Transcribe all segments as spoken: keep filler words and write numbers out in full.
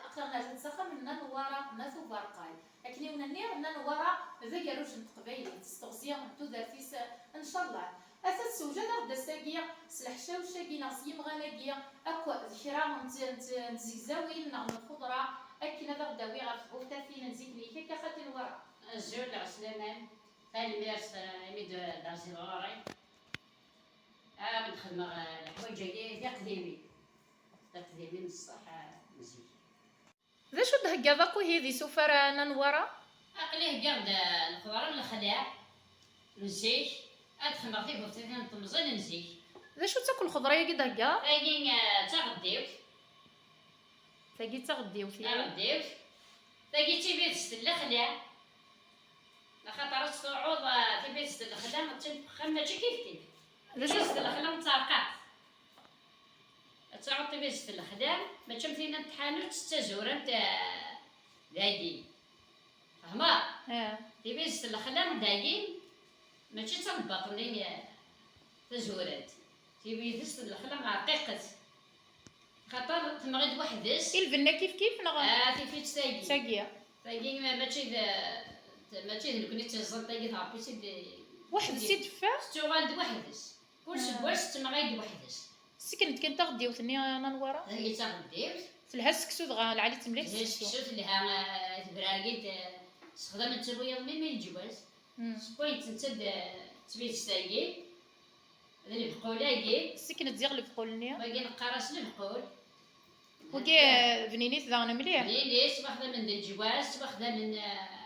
Aql-aɣ nerza-d s axxam n Nna Newwara n At Uberqay. Akken i wen-nniɣ, Nna Newwara d agerruj n teqbaylit s teɣzi n tudert-is, ncallah. Ata tessewjad-aɣ-d ass-agi s leḥcawec-agi neɣ s yimɣan-agi akk d kra n t-, n t-, n tzegzawin neɣ n lxeḍra, akken ad aɣ-d-tawi ɣer tbuftatin n zik-nni. Akka xalti Newwara? Azul, ɛeslama. Tanemmirt, eh, imi d-, d-terziḍ ɣur-i. Ad xedmeɣ, eh, leḥwayeǧ-agi tiqdimin. Tiqdimin n ṣṣeḥ, eh, n zik. D acu d-theggaḍ akk ihi d isufar a Nna Newwara? Aql-i heggaɣ-d, eh, lxeḍra n lexla n zik, ad xedmeɣ tibuftatin n temẓin n zik. D acu-tt akk lxeḍra-agi d-theggaḍ? Tagi, eh, d taɣeddiwt. Tagi d taɣeddiwt, ya. Taɣeddiwt. Tagi d tibidest n lexla. Axaṭer ad tt-tuɛuḍ, eh, tibidest n lexla, attan deg uxxam, mačči kif kif. D acu? Tibidest n lexla d tarqaɣt. Ad taɣeḍ tibidest n lexla, mačči am tin n tḥanut d tazurant, eh, dagi. Fehmeḍ? Ah. Tibidest n lexla dagi, mačči d taḍebbaṭ-nni, eh, tazurant. Tibidest n lexla rqiqet. Xaṭer temɣi-d weḥd-s. I lbenna kif kif, neɣ? Ah, tifit tagi. Tagi. Tagi ma-, mačči d, mačči d nekkni tt-iẓẓan, tagi d Ṛebbi i tt-id-, weḥd-s i d-teffeɣ? Tettuɣal-d weḥd-s. Kul seg wass tettemɣay-d weḥd-s. Sseknet kan taɣeddiwt-nni a Nna Newwara? Tagi d taɣeddiwt. Telha seksu dɣa, lɛali-tt mliḥ. Telha seksu. Seksu, telha, eh, tebrargit, eh, sexdamen-tt ibuyaḍ mi, mi leǧwaz. Mm. Sewwayent-tt-id, eh, d tbidest-agi, d lebqul-agi. Sseknet ziɣ lebqul-nni. Wagi neqqar-as lebqul. Wagi, eh, bninit daɣen mliḥ. Bninit, ttwaxdamen d leǧwaz, ttwaxdamen, eh,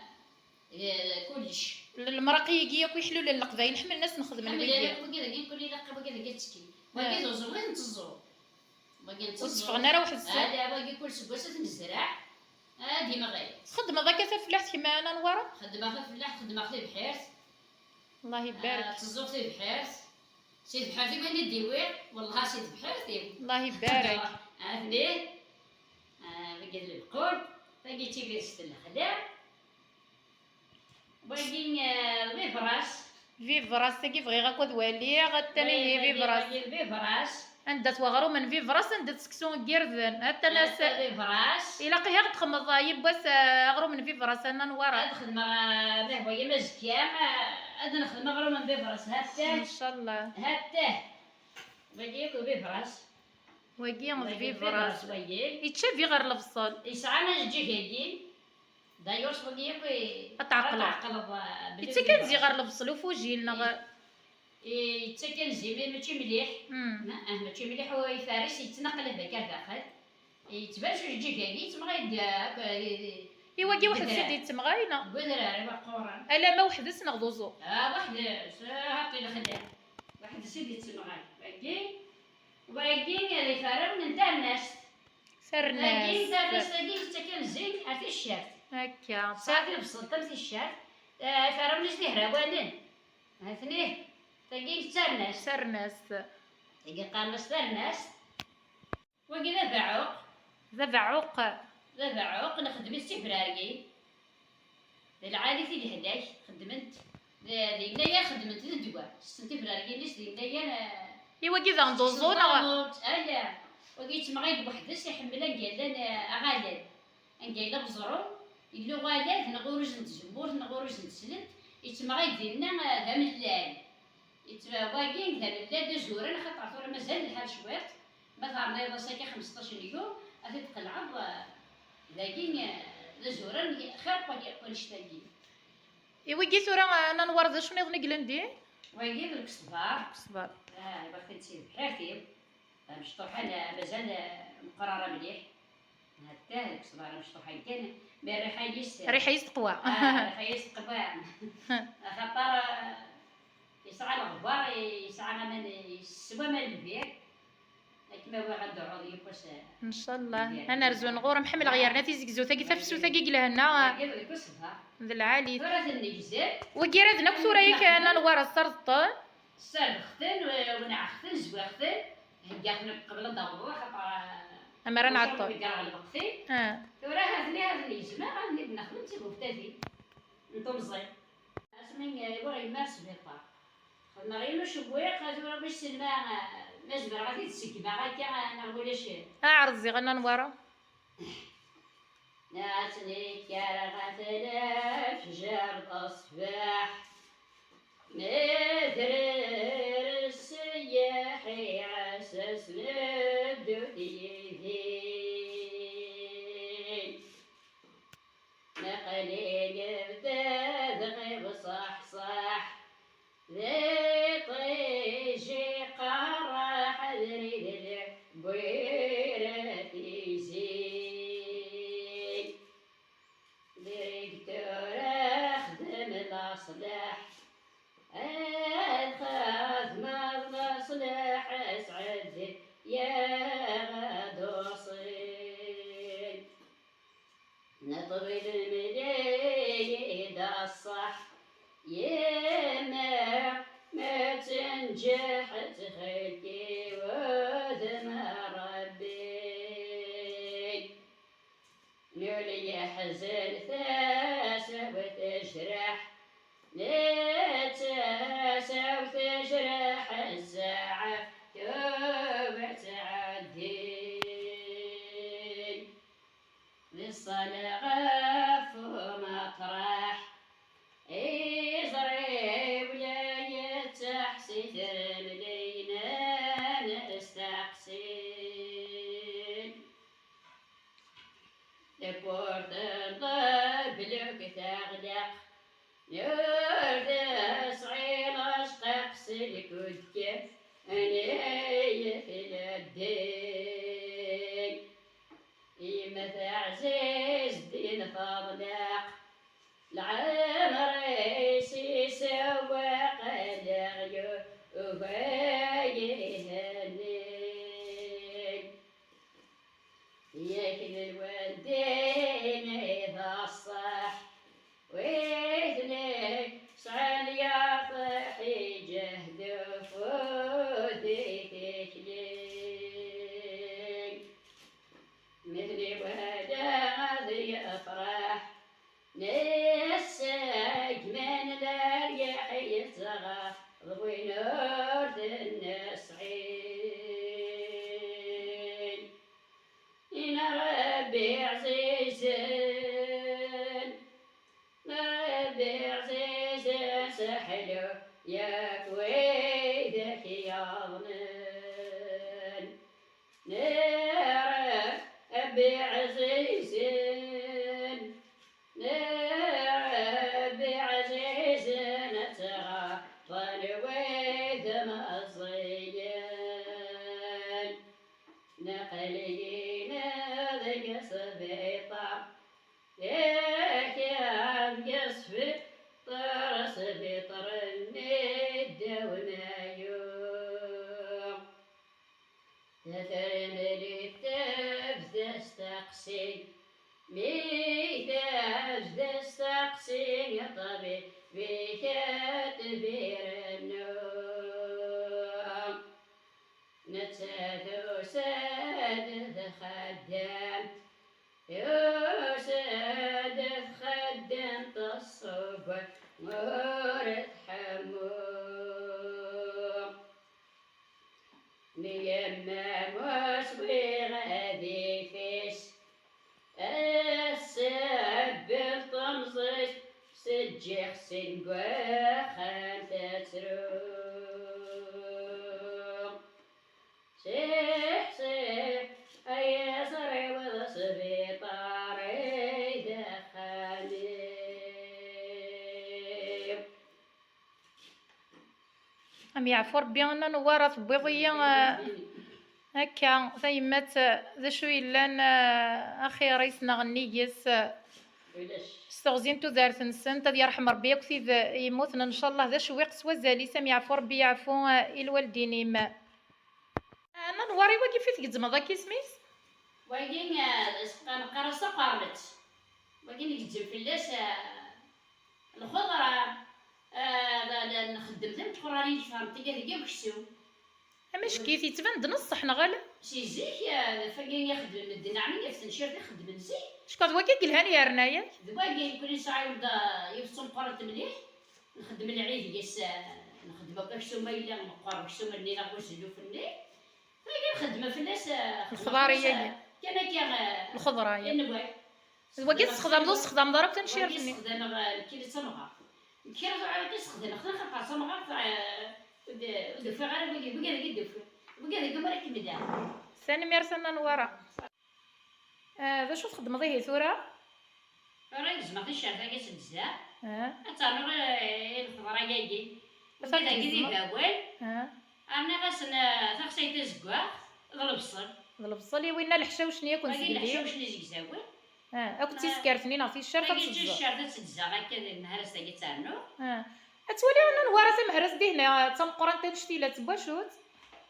Eh, kullec. L-, lemraq-agi akk iḥlulen n Leqbayel, ḥemmlen ad s-nexdem. Ḥemmlen wigi. Wigi dagi, kul ilaq wigi dagi ad tekki. Ah. Wigi d uẓru i netteẓẓu. Wigi netteẓẓu. Ur tteffɣen ara weḥd-sen. Ah, la, wigi kul seg wass ad t-nezreɛ, ad imɣi. Txeddmeḍ akka tafellaḥt kemm a Nna Newwara? Xeddmeɣ tafellaḥt, xeddmeɣ tibḥirt. Allah ibarek. Ah, tteẓẓuɣ tibḥirt. Si tebḥirt i kan i d-iwiɣ, wellah si tebḥirt-iw. Allah ibarek. Atni, ah, wigi d lebqul, tagi d tibidest n lexla. Wagi, eh, d bibras. Bibras, tagi bɣiɣ akk ad waliɣ, attan ihi bibras. Wagi d bibras. Anda-t weɣrum n bibras, anda-t seksu n yirden, attan as-, bibras. Ilaq ihi ad d-txedmeḍ, eh, yiwwas, eh, aɣrum n bibras, a Nna Newwara. Ad xedmeɣ, eh, lehwa-yam azekka, eh, ad nexdem aɣrum n bibras, ha-t-ah. Ncallah. Ha-t-ah. Wagi akk d bibras. Wagi d bibras. Wagi d bibras, wagi. Yettcabi ɣer lebṣel. Yesɛa ajeǧǧig-agi. D'ailleurs, wagi akk i-, ad tɛeqleḍ. Ad tɛeqleḍ, ah, belli yettak anzi ɣer lebṣel ufujil, neɣ? I-, yettak anzi, ma-, mačči mliḥ. Hmm. Ma-, ah, mačči mliḥ, u ifaris yettnaqlab akka ar daxel. Yettban s ujeǧǧig-agi, yettemɣay-d, ah, akk, i, i, i wagi weḥd-s i d-yettemɣay, neɣ? Deg udrar, i waquren. Alama weḥd-s neɣ d uẓu? Ah, weḥd-s, ah, haṭi lexla. Weḥd-s i d-yettemɣay. Wagi, wagi d ifarren n tarnast. Tarnast. Tagi, tarnast-agi yettak anzi ar ticcert. Akka. Tesɛa tibṣelt am ticcert. Eh, ifarren-is d ihrawanen. Atni. Tagi d tarnast. Tarnast. Tagi qqaren-as tarnast. Wagi d abeɛɛuq. D abeɛɛuq. D abeɛɛuq, nxeddem-it d tibrargin. D lɛali-t i lehlak, xeddmen-t d, d yennayer, xeddmen-t d ddwa. Tessen tibrargin-is d yennayer, eh, i wagi daɣen d uẓu, neɣ? Ala, wagi yettemɣay-d weḥd-s, iḥemmel anga llan, eh, aɣalad. Anga yella uẓru, yella uɣalad, neɣ uruz n tzemmurt, neɣ uruz n teslemt, yettemɣay-d dinna, eh, d amellal. Yettba-, wagi d amellal d azuran, axaṭer tura mazal lḥal cwiṭ. Ma terniḍ-as akka xmesṭac n yum, ad t-id-tqelɛeḍ, eh, dagi, eh, d azuran, xir n wagi, n wannect-agi. I wigi tura, eh, a Nna Newwara, d acu nniḍen i yellan din? Wagi d lkesbar. Lkesbar. Ah, ibaxten si tebḥirt-iw. Amecṭuḥ-a la, mazal, eh, meqqer ara mliḥ. Hatta deg ṣṣber amecṭuḥ-agi kan, mi rriḥa-is, rriḥa-is teqwa. Ah, rriḥa-is teqwa. Axaṭer, eh, yesɛa leɣbar, yesɛa aman, yeswa aman lbir. Ad kem-awiɣ ad d-tɛuḍ yiwwas, eh, ncallah. Lbir. Ad nerzu nɣur-m, ḥemmleɣ yerna tizegzewt-agi, tafsut-agi deg lehna. Deg, deg ṣṣber. D lɛali. Tura ad ten-negzem. Wagi raden akk tura yak, a Nna Newwara, ssardeɣ-ten. Ssardeɣ-ten, wenɛeɣ-ten, zwiɣ-ten, heggaɣ-ten akk qbel ad d-awḍeḍ, axaṭer, eh, amar ad nɛeṭṭel. Ur ẓriɣ ɣer lweqt-in. Ah. Tura ha-ten-i, ha-ten-i gezmeɣ, ha-ten-i d-nexdem d tibuftatin n temẓi. Asmi, eh, uɣeɣ yemma ar sbiṭar. Xedmeɣ yiwen ucewwiq, tura wissen ma, eh, ma zemreɣ ad t-id-seggmeɣ akka, eh, neɣ ulac. Ɛreḍ ziɣ a Nna Newwara. Zik yerɣa-t lefjer d ṣṣbeḥ, medrer sseyyeḥ iɛessas meddut yid-i. Aql-i yebda dɣi bṣeḥṣeḥ, d iṭij iqerreḥ, d ridel n wirat izin. Dirigtur axdem laṣlaḥ, ad xedmeḍ laṣlaḥ, sɛeddi-yaɣ ad uṣil. Neṭwi-d mliḥ-iyi-d ṣṣeḥ, yemma ma tenǧeḥ ttxil-k i wudem Ṛebbi. Nuli yeḥzen tasa-w tejreḥ, netta tasa-w tejreḥ, zzaɛaf tuba tɛeddi. Di ṣṣala ɣef umaṭraḥ, iẓri-w la yettaḥ si tremlin n steqsin. Tawwurt n ṭṭbel-ik teɣleq, ur tesɛi lacqaq s lkudkaf n yitladdin. Yemma taɛzizt din teḍleq, lɛemr-is isewweq leɣyub ugayi hennin. Yak d lwaldin i d ṣṣeḥ, wid-nni sɛan yaṭiḥ iǧehd ufud i tikli. Mi ten-iwala ad yefreḥ, nessegman leryaḥ yettɣaḍ win ur t-nesɛin. Ina Ṛebbi ɛzizen, Ṛebbi ɛzizen, seḥlu yakk widak yaḍnen. Ṛebbi ɛzizen, Ṛebbi ɛzizen, ad tɣaḍen wid meẓẓiyen. Naqal-iyi deg sbiṭar, yak deg sbiṭar, sbiṭar-nni ddaw mayu. Tafremlit tebda s taqsi, mi tebda s taqsi, ṭṭbib-ik ad t-irennu. Netta tusa-d d xeddam, tusa-d d xeddam, tṣubba ur tḥemmu. Mi yemmam ur swiɣ adif-is, ass-a bbel temẓi-s, s ǧǧiɣ sin deg waxxam tettru. Ṣiḥ, ṣiḥ, ay iẓri-w d sbiṭar i d axxam-iw. Am yeɛfu Rebbi, a Nna Newwara, tewwiḍ-iyi, eh, akka, tayemmat, eh, d acu yellan, eh, axir-is neɣ nnig-s, eh, s teɣzi n tudert-nsent, ad yerḥem Rebbi akk tid yemmuten, ncallah, d acewwiq s wazal-is, am yeɛfu Rebbi, yeɛfu, eh, i lwaldin-im. Ah, Nna Newwara, i wagi fi tgezzmeḍ akka isem-is? Wagi, eh, s-, neqqar-as taqernet. Wagi ngezzem fell-as, eh, lxeḍra, eh, d, d, nxeddem d ameqqranen deg tfermt-agi deg uksum. Amack-it, yettban-d n ṣṣeḥ neɣ ala? Si zik, eh, d afagi i xeddmen medden, ɛni ɣef tencirt i xeddmen zik. Ckeṛ d wagi i yelhan yerna-yak? D wagi, nekkni nesɛa yiwet d, yiwet d tameqqrant mliḥ. Nxeddem lɛid yes, eh, nxeddem akk aksum ma yella meqqer uksum-nni neɣ uzelluf-nni. Tagi nxeddem fell-as, eh, xeddmeɣ fell-as, eh, kan akka, eh, lxeḍra-ya. Anwa? D wagi tessexdameḍ, ur tessexdameḍ ara akk taneccart-nni? Sexdameɣ, eh, nekkini d tamɣart. Nekkini tura akka sexdameɣ, xaṭer tamɣart, eh, ur d-, ur d-ufiɣ ara wagi, wagi ad d-ufiɣ. Wagi ad d-ufiɣ ara kemmleɣ. Tanemmirt a Nna Newwara. Eh, d acu txeddmeḍ ihi tura? Tura gezmeɣ ticcert-agi s ddza. Ah. Ad ternuɣ, eh, i lxeḍra-agi. Wagi d ibawen. Ah. Rniɣ-asen, eh, taxsayt tazeggaɣt d lebṣel. D lebṣel i winna leḥcawec-nni akk n zgelli. Leḥcawec n izegzawen. Ah, akked tiskert-nni neɣ ticcert ad teddzeḍ. Ticcert ad teddzeɣ akka d lmehraz-agi ad ternuɣ. Ah. Ad twaliḍ a Nna Newwara tamehrazt dihin d tameqqrant annect-ila, d wacu-tt?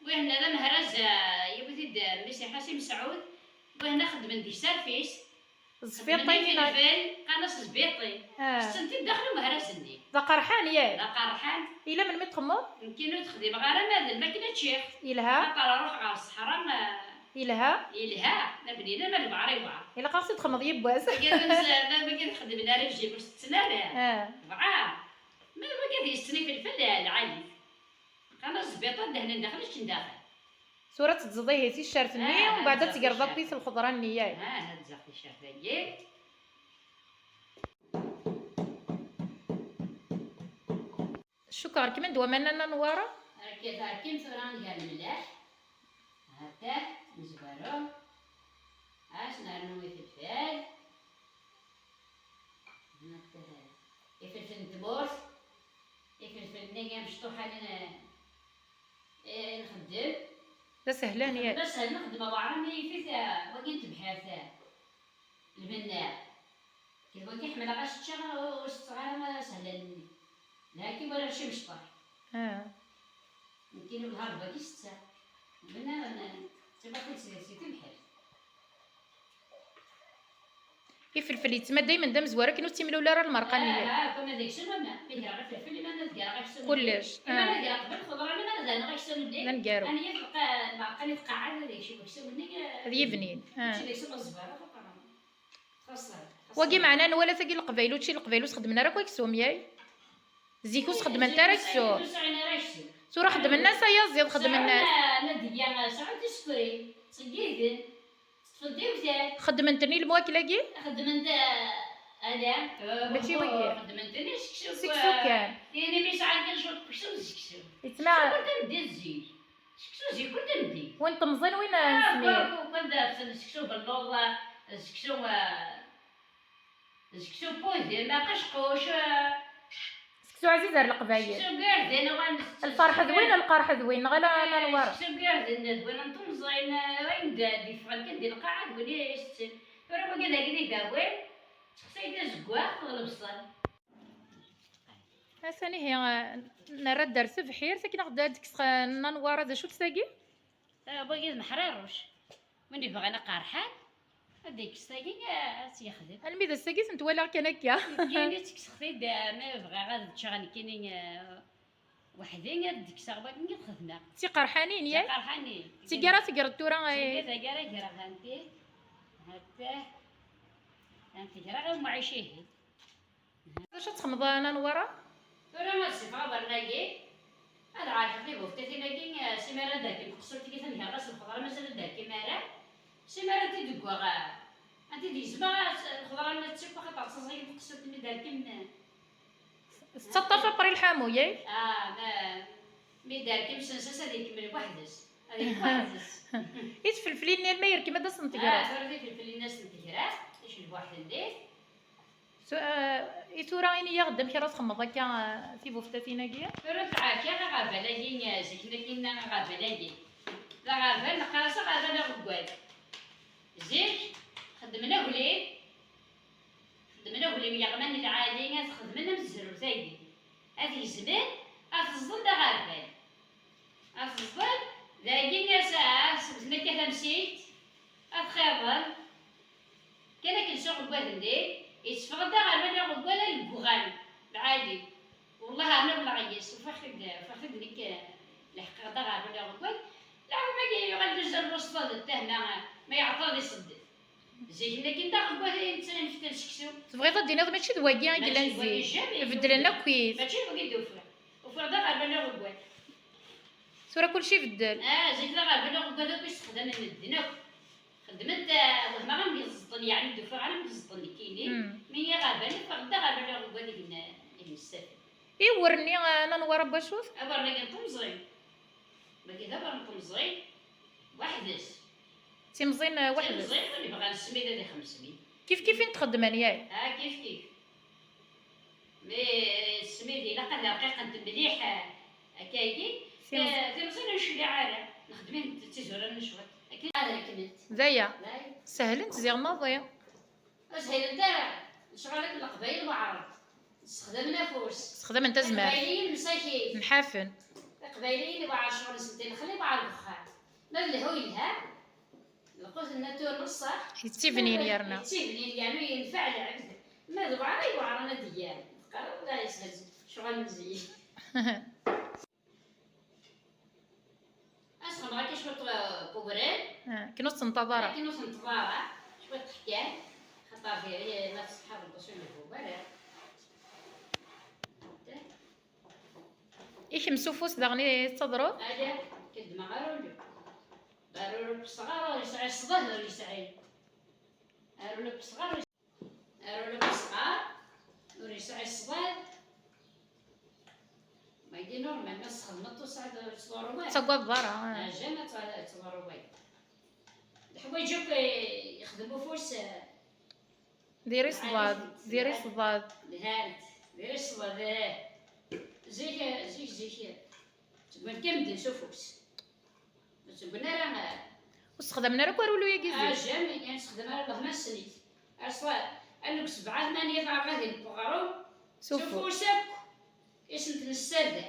Wihin d amehraz, eh, yewwi-t-id, eh, mmi-s i Ḥasi Mesɛud. Wihin xeddmen deg-s arfis. Zbiṭi. Xeddmen ifelfel, qqaren-as zbiṭi. Ah. Tetten-t-id daxel umehraz-nni. D aqerḥan, yak? D aqerḥan. Yella melmi txemmeḍ? Nekkini ur t-xdimeɣ ara ma d lmakla ččiɣ. Yelha. Xaṭer ruḥeɣ ɣer ṣṣeḥra, eh, yelha. Yelha, ma bnin ama lebɛer iwɛer. Ilaq ad ɣ-t-id-txemmeḍ yiwwas. Wagi d, ma wagi ur xeddmen ara jjib ur s-tten ara. Ah. Tebɛa. Ma wagi ad yessen ifelfel, eh, lɛali. Qqaren-as zbiṭa, ddehnen daxel, ččen daxel. Tura ad teddzeḍ ihi ticcert-nni, ah, umbeɛd ad tegreḍ akkit lxeḍra-nni, yak? Ah, ad ddzeɣ ticcert-agi. Cukkeɣ rekmen-d waman a Nna Newwara. Rked, rkim tura ad nger lemlaḥ. Hatah, nezwaru. As nernu ifelfel. Hatah. Ifelfel n tmurt. Ifelfel-nni amecṭuḥ-a n-, eh, nxeddem. D asehlan, yak? D asehlan, nxeddem aweɛṛan, yif-it, eh, wagi n tebḥirt, eh, lbenna. Kif wagi ḥemmleɣ ad s-ččeɣ, ur setteɣ ara asehlan-nni. Lhaki wala mačči mecṭuḥ. Ah. Nekkini lhard wagi setteɣ. Lbenna, eh, d tibaṭiṭ si, si tebḥirt. Ifelfel yettma daymen d amezwaru akken ur ttimlul ara lmerqa-nni. Ah, ah, kama d aksum ama. Mi greɣ ifelfel, iman ad greɣ aksum. Kullec. Iman ad greɣ qbel lxeḍra, iman ad rnuɣ aksum-nni. D aneggaru. Aniya tebqa lmerqa-nni tqeɛɛed, ad ikcem aksum-nni, eh, ad yibnin. Ah. Mačči d aksum aẓbar, xaṭer xas, xas. Wagi meɛna nwala tagi n Leqbayel, učči n Leqbayel ur sxeddmen ara akk aksum, yay? Zik ur sxeddment ara aksum. Ur sɛin ara aksum. Tura xeddmen-as ayaziḍ, xeddmen-as. Sɛan, ma d-iga, sɛan tisekrin, ttṣeggiden. Teṭṭfent iwtal. Xeddment-ten i lemwakla-agi? Xeddment, eh, ala. Mačči wigi. Xeddment-ten i seksu. Seksu kan. Tin imi sɛan kan cwiṭ n uksum d seksu. Yettma- Seksu kan tameddit zik. Seksu zik kan tameddit. Win temẓin, win, ah, nesmir. Kan, kan, kan, seksu belluḍ, seksu, eh, seksu n wudem, aqecquc, eh, Seksu ɛziz ar Leqbayel. Seksu n yirden, wa nsetten. Lferḥ d win, lqerḥ d win, neɣ ala, ala lwara. Seksu n yirden d win n temẓin, eh, wayen d-, d-yeffɣen kan di lqaɛa d win i isetten. Tura wagi dagi d ibawen, sexsay-d azeggaɣ d lebṣel. Atan ihi, eh, nerra-d ar tebḥirt, akken ad ɣ-d-tekkes, eh, Nna Newwara, d acu-tt tagi? Eh, wagi d meḥriruc. Win yebɣan aqerḥan, ad d-ikkes tagi, eh, ad tt-yexdem. Almi d ass-agi tent-walaɣ kan akka. Nekkini ttekkseɣ-t-id, eh, ma bɣiɣ ad ččeɣ nekkini, eh, weḥd-i, ad d-kkseɣ wagi ad xedmeɣ. D tiqerḥanin, yak? D tiqerḥanin. D tigi ara tegreḍ tura, eh? D tigi ara greɣ, anti. Hatta. Anti greɣ i umɛic ihi. D acu ad txedmeḍ a Nna Newwara? Tura ad sifeɣ abernagi, ad ɛerkeɣ tibuftatin-agi, eh, si mi ara d-akken teqsult-agi taneggarra s lxeḍra, mazal ad d-akken ara. Si mi ara tt-id-gguɣ, eh, ad tt-id-gezmeɣ, eh, lxeḍra-nni ad ttekk, axaṭer ttaẓ-agi teqsult mi d-akken, eh. Tettaṭṭaf apri lḥamu, yay? Ah, ma, mi d-akken sens-as ad ikemmel weḥd-s. Ad ikemmel weḥd-s. I tfelflin-nni, alma yerkem ad asen-tegreḍ? Ah, tura tifelflin ad asen-tegreḍ, icel weḥd-nni. So, eh, i tura ini-yaɣ-d amek ara txemmeḍ akka, eh, tibuftatin-agi? Tura tɛerk-aɣ aɣerbal-agi, eh, zik-nni akin aɣerbal-agi. D aɣerbal, neqqar-as aɣerbal aɣeggad. Zik, xeddmen aglim, xeddmen aglim yeɣman lɛali, ad xedmen am tzerrut-agi. Ad gezmen, ad teẓḍel d aɣerbal. Ad teẓḍel, dagi as, ad sewten akka tamsikt, ad xirḍen. Kan akken s uɣeggad-nni, yetteffeɣ-d aɣerbal aɣeggad alegguɣan, lɛali. Wellah rniɣ leɣyes, ufiɣ-t-id, ufiɣ-t-id nekk, leḥqeɣ-d aɣerbal aɣeggad. Leɛwam-agi yuɣal d uzal n uṣeṭṭa d ttehma, ma iɛeṭṭel ad iṣeddef. Zik-nni akin d aɣeggad ay nettanfet seksu. Tebɣiḍ ad d-tiniḍ mačči d wagi i yellan zik? Mačči d wagi, jamais. Beddlen akkit. Mačči d wagi i d-ufiɣ. Ufiɣ d aɣerbal aɣeggad. Tura kulci ibeddel. Ah, zik d aɣerbal aɣeggad akk i sexdamen medden akk. Xedment, ah, wehmeɣ am yeẓḍen, yeɛni ur d-ufiɣ ara am yeẓḍen nekkini. Hmm. Mi iɣerban, ffɣen-d aɣerban ɣer wadeg n, n Messafen. I uwer-nni, ah, Nanwara n wacu-t? Awer-nni n temẓi. Wagi d awer n temẓi, weḥd-s. Timẓin, ah, weḥd-s. Timẓin, ur nebɣi ad nesmid ad ixemsmi. Kif kif i n-txeddmen, yak? Ah, kif kif. Mi, eh, tesmid ilaq ad rqiqent mliḥ, eh, akkagi. Timẓ- Eh, timẓin ur necliɛ ara. Nexdem-int d tizura n cwiṭ. Akken ad rekment. D aya. D aya. Sehlent ziɣ maḍi. Ur shelent ara. Lecɣal akk n Leqbayel weɛren. Ssexdamen afus. Ssexdamen tazmert. Iqbayliyen msakit. Nḥafen. Iqbayliyen iweɛer ccɣel-nsen, lexli iweɛer deg uxxam. Ma d lehhu yelha, lqut n natur n ṣṣeḥ. Yettibnin yerna. Yettibnin yerna yenfeɛ lɛebd. Ma d weɛra iweɛren ad d-yyan. Teqqareḍ la yeshel ccɣel n zik. Ad sxedmeɣ akka cwiṭ, uh, n wewran. Ah, akken ur tenṭaḍ ara. Akken ur tenṭeḍ ara. Cwiṭ teḥkan. Xaṭer di-, ma tsetḥaḍ aṭas ur lehhu ara. I kemm s ufus daɣen i tettadreḍ? Ala, keddmeɣ arulu. Arulu n wesɣar ur yesɛi ṣṣdad, ur yesɛi. Arulu n wesɣar ur yesɛi. Arulu n wesɣar ur yesɛi ṣṣdad. Wagi normal, ma txedmeḍ ur tesɛiḍ, ur tettḍurru ara. Tettagadeḍ ara, ah. Ah, jamais ad tettḍurru wagi. Leḥwayeǧ akk, eh, yexdem ufus, eh, Diri ṣṣdad, diri ṣṣdad. Lhant, diri ṣṣdad, eh. Zik, zik, zik. Seg win kan medden s ufus. Ur sewwen ara, eh. Ur sexdamen ara akk arulu-agi zik. Ah, jamais, ur sexdam ara lehna ssenit. Aṣla, alug sebɛa, tmanya, taɣaḍ di leqɣarum. S ufus. S ufus akk. I sent-nessader.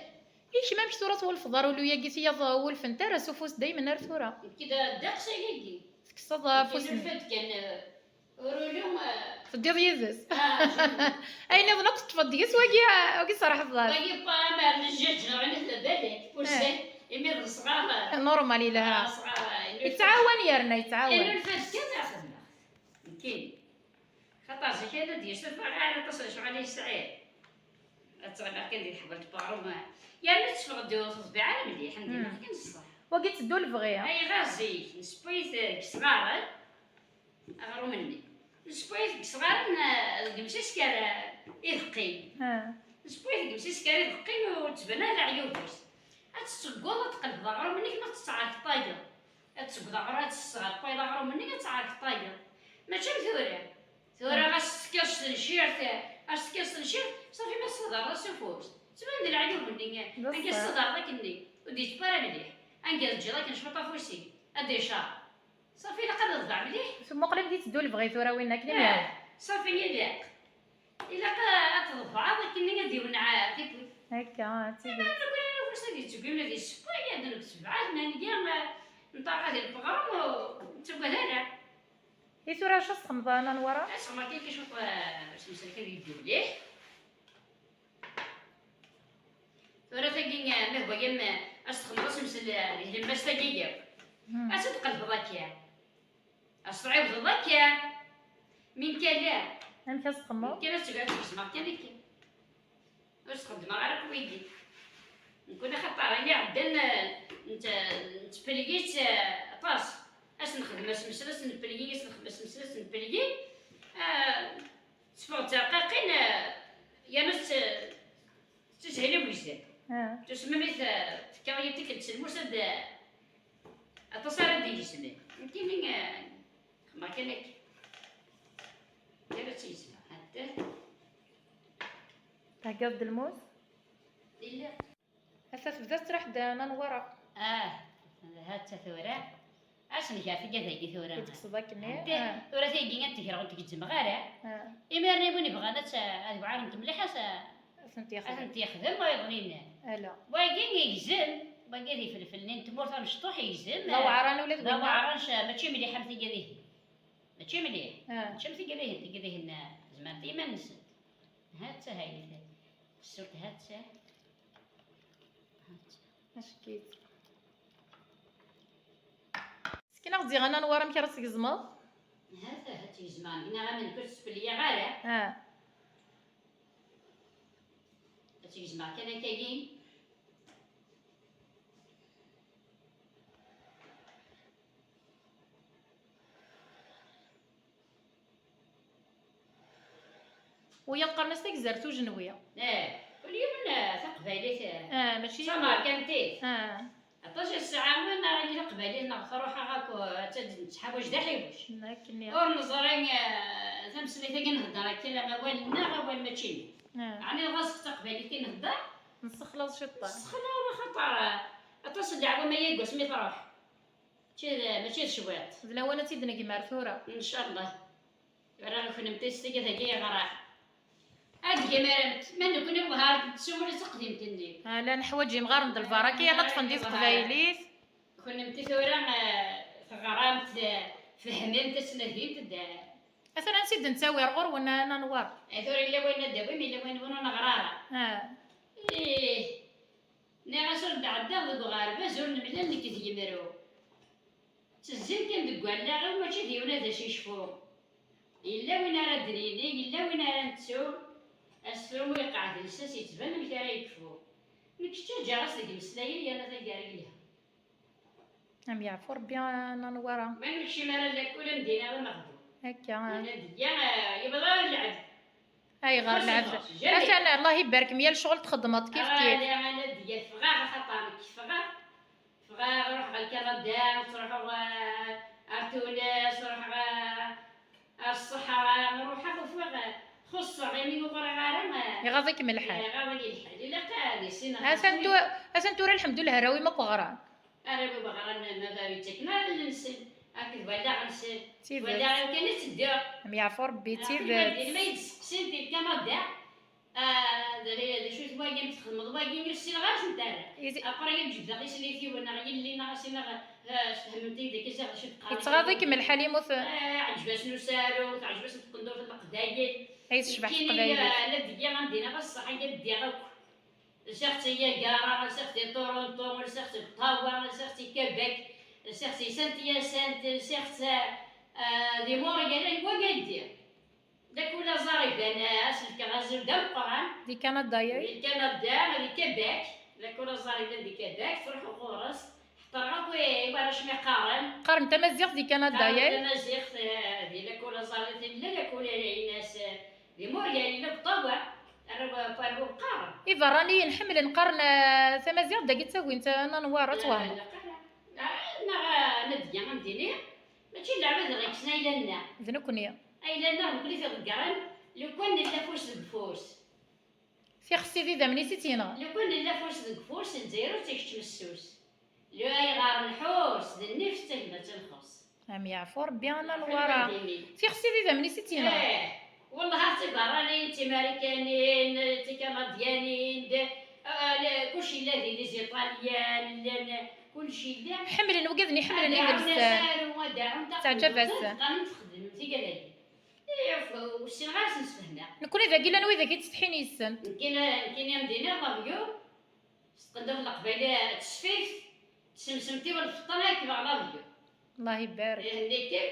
I kemm amek tura twulfeḍ arulu-agi tiyaḍ wulfent ara s ufus daymen ar tura? Nekk d ddeqs ayagi. Tekkseḍ afus-nni. Nekk nufa-d kan, eh, Urulu, eh, teddiḍ yid-s? Ah, ayen iḍen akk teṭṭfeḍ deg-s, wagi, wagi serḥeḍ-as. Wagi, pa, ma lejjaj neɣ ini tla balak, pusen, imi d ṣṣɣar. Normal, yelha. Ah, ṣṣɣar, eh, yettɛawan yerna, yettɛawan. Inulfa-d kan ad xedmeɣ. Nekkini. Xaṭer zik ad d-yessuffeɣ ara aṭas n lecɣal i yesɛi. Ad ttɣimiɣ kan di teḥbalt n uɣrum, yerna teffeɣ-d ur teḍbiɛ ara mliḥ, anda ineɣ kan ṣṣeḥ. Wagi tteddu lebɣi. Ayɣer zik, nessewway-it deg yisɣaren, aɣrum-nni. Nessewway-it deg yisɣaren, eh, deg yimsisker, eh, ideqqin. Ah. Nessewway-it deg yimsisker ideqqin ur d-tban ara leɛyub-is. Ad tettewweḍ ad tqelbeḍ aɣrum-nni, ma tettɛerkeḍ tayeḍ. Ad tettewweḍ aɣrum, ad tesseɣreḍ tayeḍ aɣrum-nni, ad tɛerkeḍ tayeḍ. Mačči am tura. Tura ɣas tekkiḍ s tencirt, ɣas tekkiḍ s tencirt, ṣafi ma tessadreḍ-as s ufus. Tettban-d leɛyub-nni, anga tessadreḍ akkenni, ur d-yettewwi ara mliḥ. Anga teǧǧiḍ akken cwiṭ afus-ik, ad d-icaṛ. Ṣafi ilaq ad iḍbeɛ mliḥ. Muqel amek i yetteddu lebɣi tura winna akken i, ah, yella. Ṣafi ilaq. Ilaq ad tḍebɛeḍ akken ad iwenneɛ tiwwit. Akka, d tidet. Ama nekkni ufus ad yettewwi ula d isewway, ad neg sebɛa, tmanya, nṭerra di lpeɣrum, ur nettagad ara. I tura acu tesxemḍ a Nanwara? Ad sxemḍeɣ kan cwiṭ, eh, s umsalak ad yeddu mliḥ. Tura tagi, eh, ma hwa yam, eh, ad s-txemḍeḍ s umsal, eh, di tlemmast-agi yakk. Hmm. Ad tt-tqelbeḍ akka. Ad s-tɛiwdeḍ akka. Min kala. Amek ad s-txemmeḍ? Min kala ad tgezmeḍ kan akka. Ur s-xeddmeɣ ara akk wigi. Nekkni axaṭer ayen iɛeddan, eh, nett-, nettpelgi-tt, eh, aṭas. Ad s-nexdem asmesl, ad s-npelgi, ad s-nexdem asmesl, ad s-npelgi. Eh, teffeɣ-d terqaqin, eh, yerna tt-, tetteshil i wegzan. Ah. Tusmem i t-, tekka i tikkelt s lmus ad, eh, aṭas ara d-igezmen. Nekkini, eh, xedmeɣ kan akka. Kan ad tt-gezmeɣ. Hatta. Theggaḍ-d lmus? Yella. Ass-a tebda tettraḥ-d Nanwara. Ah, hatta tura. Ad s-neg ɣef igad-agi tura. I tekkseḍ akken, anda, ah, tura tagi ad t-greɣ ur t-gezzmeɣ ara. Ah. Imir-nni win yebɣan ad t-, ad weɛrent mliḥ, ad s-, ad tent-yexdem. Ad tent-yexdem wayeḍ-nni. Ala. Wagi yegzem, wagi d ifelfel-nni n tmurt amecṭuḥ yegzem. D aweɛran ula d winna. D aweɛran, mačči mliḥ am tigad-ihin. Mačči mliḥ. Ah. Mačči am tigad-ihin, tigad-ihin, ah, zemrent i yiman-nsent. Hatta hayt. Ṣṣut hatta. Hatta. Ackit. Skin-aɣ-d ziɣ a Nanwara amek ara tt-tgezmeḍ. Hatta, hatta gezmeɣ, gneɣ aman ur tt-sfelliɣ ara. Ah. Ad tt-gezmeɣ kan akkagi. Wiyaḍ qqaren-as tagzert ujenwi. Eh, ul yiwen, eh, taqbaylit, eh, Ah, mačči d tamerkantit. Ah. Aṭas i tesɛa, ma neɣ ili taqbaylit neɣ truḥ-aɣ akk, eh, ttad-, nettḥawac d aḥiwec. Akken i. Ur neẓri, eh, tameslayt-agi nhedder akka, la awal-nneɣ, awal mačči-nneɣ. Ah. Ɛni ɣas d taqbaylit i nhedder? Nessexlaḍ ciṭṭaḥ. Nessexlaḍ axaṭer, eh, aṭas n leɛwama yagi wasmi truḥ. Mačči d, mačči d cwiṭ. D lawan ad tt-id-negmer tura. Ncallah. Tura kunemti s tigi dagi yeɣra. Ad d-gemeremt, ma nekkni wehar d tsuwel taqdimt-nni. Ah, la neḥwaǧ imɣaren d lbaraka, yerna ṭṭfen di teqbaylit. Kunemti tura, eh, teɣramt, eh, tfehmemt, ad tnadimt, d. Atan ansi d-nettawi ar ɣur-wen, a Nanwar. Eh, tura yella wayen ad d-tawim, yella wayen ur neɣra ara. Ah. Ih. Nniɣ-as ur d-ɛeddaɣ deg uɣerbaz, ur nemlal nekk d yemru. Ttezzin kan deg wallaɣ-iw, mačči d yiwen ad as-icfu. Yella win ara d-nini, yella win ara nettu, astu mu yeqɛed lsas yettban amek ara yekfu. Nekk ttaǧǧaɣ-as deg imeslayen yerna taggara yelha. Am yeɛfu Rebbi a Nanwara. Ma nekcem ara lakul am dina d ameɣbun. Akka. Nna deg-a, eh, yebḍa lɛebd. Ayɣer lɛebd? Jamais. Atan, Allah ibarek, mya lecɣel txeddmeḍ kif kif. Ala, ala deg-a ffɣeɣ, axaṭer nekk ffɣeɣ. Ffɣeɣ, ruḥeɣ ɣer Kanada, ttruḥuɣ, eh, ar Tunes, ruḥeɣ, eh, ar Ṣṣeḥra, ruḥeɣ, ufiɣ, eh, xuṣṣeɣ, imi ur ɣriɣ ara, eh, iɣaḍ-ikem lḥal. Iɣaḍ-iyi lḥal. Ilaq ad issineɣ. Atan tu-, atan tura, lḥemdullah, arraw-im akk ɣran. Arraw-iw ɣran, ma d-, ur ttaken ara allen-nsen. Akked wallaɣ-nsen. D tidet. Wallaɣ-iw kan i ttedduɣ. Am yeɛfu Rebbi, d tidet. Aql-i ma d-, ma yi-d-steqsin di Kanada, ah, d, d acu-t wagi, amek txedmeḍ wagi, ur ssineɣ ara acu n-terra. Après ad ǧebdeɣ tislit-iw, neɣ yelli, neɣ a s-iniɣ, ah, sfehmemt-iyi-d akka ziɣ d acu d-qqaren. Yettɣaḍ-ikem lḥal, imut. Ah, ɛejb-asen usaru, teɛjeb-asen tqendurt n Leqbayel. Ay tecbeḥ teqbaylit. Nekkini, ah, la d-giɣ am dina, ɣas ṣṣeḥ, akka d-ddiɣ akk. Lsiɣ-tt i Niagara, lsiɣ-tt i Toronto, lsiɣ-tt i Ottawa, lsiɣ-tt i Québec, lsiɣ-tt i Saint-Hyacinthe, lsiɣ-tt, eh, di Montréal, anwa ma ldiɣ. Lakul aẓar iban, eh, ad s-fkeɣ azul d ameqqran. Di Kanada, ya? Di Kanada, di Québec, lakul aẓar iban di Québec, ttruḥuɣ ɣur-s, ḥeṭṭreɣ akk i, i warrac mi qqaren. Qqaren tamaziɣt di Kanada, ya? Qqaren tamaziɣt, eh, di lakul aẓar i tella, lakul ara inas, eh, Di Montréal yella deg Ottawa, arraw n Ottawa qqaren. Iberraniyen ḥemmlen qqaren, eh, tamaziɣt, dagi ttagin-tt, eh, Nanwara, ad twehmeḍ. La, la, la. Ah, neɣ, ah, Nadya, am dini, mačči d leɛbad i ɣ-ikksen ayla-nneɣ. D nekkni. Ayla-nneɣ nekkni t-iḍeggren, lukan nella afus deg ufus. Tixsi d idammen-is i tt-yenɣa. Lukan nella afus deg ufus, Lezzayer ur tt-ikečč messus. Lu ayɣer nḥus, d nnif d tagmat nxuṣ. Am yeɛfu Rebbi a Nanwara. Tixsi d idammen-is i tt-yenɣa. Eh, wellah, ar tiberranin, d timarikanin, d tikanadyanin, d, ah, la, kullec yella din, les Italiens, llan, kullec yella. Ḥemmlen wigad-nni, ḥemmlen idles. Ad d-aɛun asaru, ad d-aɛun taqendurt, teɛǧeb-asen. Ad teqqarem txedmem tigad-agi. Eh, ur ssineɣ ara ad sen-sfehmeɣ. Nekkni dagi llan widak yettsetḥin yes-sen. Nekkini, nekkini am dini ṛṛadyu, s tqendurt n Leqbayel, tesfift, tsemsemt-iw lfeṭṭa, ad rekbeɣ ṛṛadyu. Allah ibarek. Ihenni-kem,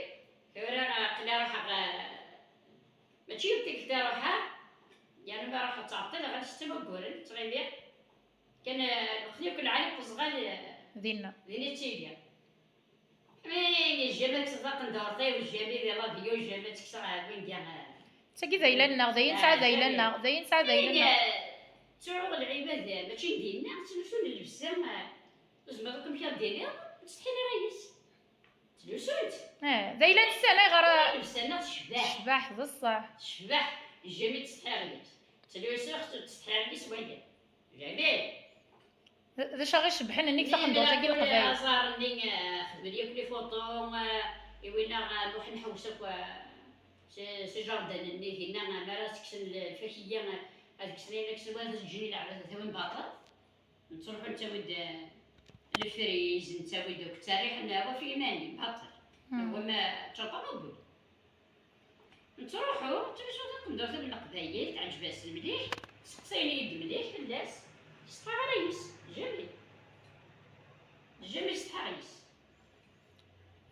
tura aql-i ruḥeɣ, eh, mačči yiwet tikkelt i ruḥeɣ, yernu ma ruḥeɣ ttɛeṭṭileɣ, ad ttawagguren, ttɣimiɣ. Kan, eh, lxelli akk lɛali ṭṭezɣal, eh, dinna. Din i ttiliɣ. Mi jamais ad taqendurt-iw, jamais di ṛṛadyu, jamais ad kkseɣ ɣer win d. Tagi d ayla-nneɣ, d ayen nesɛa d ayla-nneɣ, d ayen nesɛa d ayla-nneɣ. Ttruɣ lɛibad, mačči dinna, ttlusun llebsa, ur tezmireḍ akk amek ad d-tiniḍ, ur ttsetḥin ara yes. Ttlusun-tt. Eh, d ayla-nsen, ayɣer? Llebsa-nneɣ tecbeḥ. Tecbeḥ, d ṣṣeḥ. Tecbeḥ, jamais ttsetḥiɣ yes. Ttlusuɣ-tt, ur ttsetḥiɣ yes waya. Jamais. D, d acu i ɣ-icebbḥen nnig taqendurt-agi n Leqbayel? Aẓar-nni, eh, xedmen yakk les photos, eh, i winna, eh, nruḥ nḥewwes akk, eh, s, s jardin-nni dinna, eh, mi ara tekksen l-, lfakeyya, eh, ad kksen ayen ad kksen, wala ad ǧǧen i leɛbad ad awin baṭel. Nettruḥu nettawi-d, eh, lefriz, nettawi-d akk ttserriḥen, eh, ɣef yiman-im, baṭel. Hmm. Wama ččan ṭamabul. Nettruḥu, nettlusu taqendurt n Leqbayel, teɛǧeb-as mliḥ, seqsayen-iyi-d mliḥ fell-as, setḥaɣ ara yes, jamais. Jamais setḥaɣ yes.